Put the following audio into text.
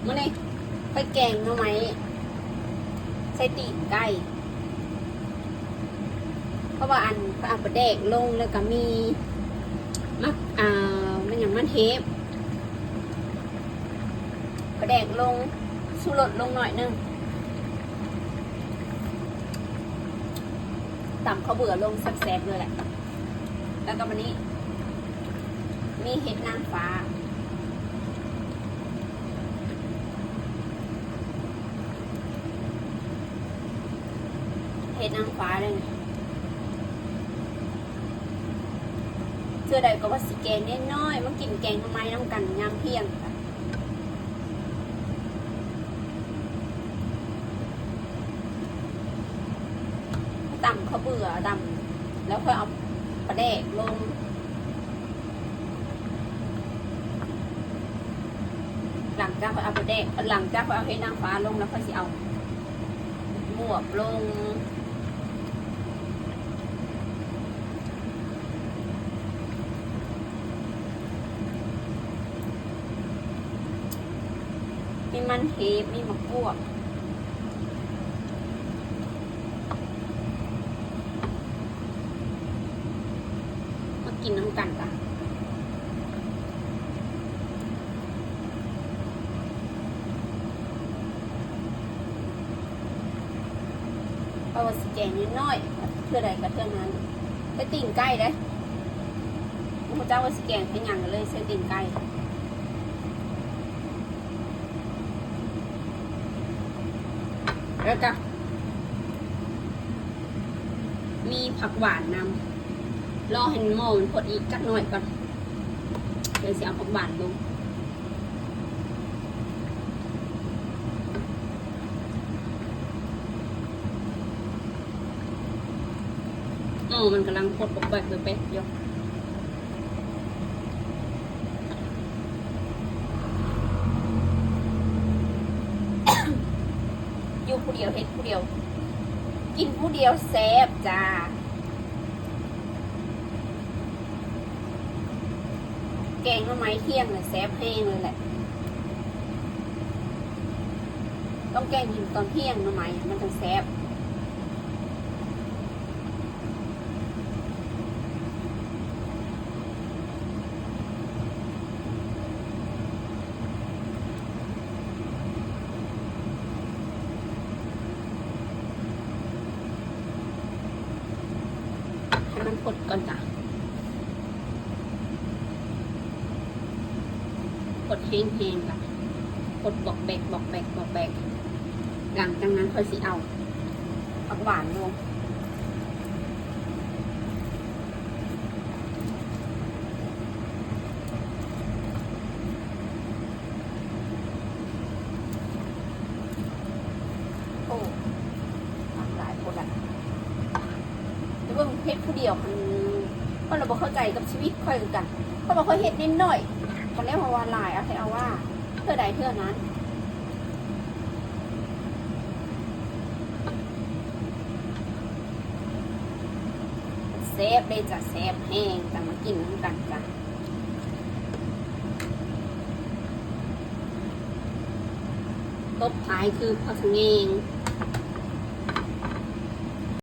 ມື້ນີ້ຂ້ອຍແກງໜໍ່ໄມ້ໃສ່ຕີນໄກ່ ເພາະວ່າອັນ ຂ້ອຍເອົາປາແດກລົງ ແລ້ວກໍມີໝາກ ອ່າ ແມ່ນຫຍັງ ໝາກເທບ ປາແດກລົງ ຊູລົດລົງໜ້ອຍໜຶ່ງ ຕຳເຂົ້າເບືອລົງແຊບໆເລີຍແຫຼະ. ແລ້ວກໍບາດນີ້ມີເຫັດນາງຟ້າ ເຫັດນາງຟ້າເດ້ ເທື່ອໃດກໍວ່າຊິແກງນ້ອຍໆ ມາກິນແກງໜໍ່ໄມ້ນຳກັນຍາມທ່ຽງ. ຕຳເຂົ້າເບືອ ຕຳ ແລ້ວຄ່ອຍເອົາປາແດກລົງ ຫຼັງຈາກຂ້ອຍເອົາປາແດກ ຫຼັງຈາກຂ້ອຍເອົາເຫັດນາງຟ້າລົງ ແລ້ວຂ້ອຍຊິເອົາບວບລົງ. ມີມັນເທບ ມີໝາກບວບ ມາກິນນຳກັນກະ ເພາະວ່າຊິແກງນ້ອຍໆ ເທື່ອໃດກໍເທື່ອນັ້ນ ໃສ່ຕີນໄກ່ເດ້ ບໍ່ຮູ້ຈັກວ່າຊິແກງເປັນຫຍັງ ກໍເລີຍໃສ່ຕີນໄກ່ ແລ້ວກໍມີຜັກຫວານນຳ ລໍໃຫ້ໝໍ້ມັນພົດອີກຈັກໜ້ອຍກ່ອນ ຈັ່ງຊິເອົາຜັກຫວານລົງ. ໝໍ້ມັນກຳລັງຟົດບອກແບກແບກຢູ່ ຢູ່ຜູ້ດຽວເຮັດຜູ້ດຽວ ກິນຜູ້ດຽວແຊບຈ້າ. ແກງໜໍ່ໄມ້ທ່ຽງນະແຊບແຮງເລີຍແຫຼະ ຕ້ອງແກງກິນຕອນທ່ຽງໜໍ່ໄມ້ມັນຈັ່ງແຊບ. ໃຫ້ມັນຟົດກ່ອນຈ້າ ຟົດແຮງໆ ລະຟົດບອກແບກ ບອກແບກ ບອກແບກ ຫຼັງຈາກນັ້ນຂ້ອຍຊິເອົາຜັກຫວານລົງ. ໂອ້ ຫຼາຍຄົນລະ ໄປເບິ່ງເຮັດຜູ້ດຽວ ຄັນ ຂ້ອຍລະບໍ່ເຂົ້າໃຈກັບຊີວິດຂ້ອຍຄືກັນ ເພາະວ່າຂ້ອຍເຮັດນ້ອຍໆ ຄັນແລ້ວເຮົາວ່າຫຼາຍ ເອົາແທ້ເອົາວ່າ ເທື່ອໃດເທື່ອນັ້ນ. ແຊບເດ້ຈ້າ ແຊບແຮງ ຈັ່ງມາກິນນຳກັນຈ້າ. ຕົບທ້າຍຄືຜັກສະແຫງ່ງ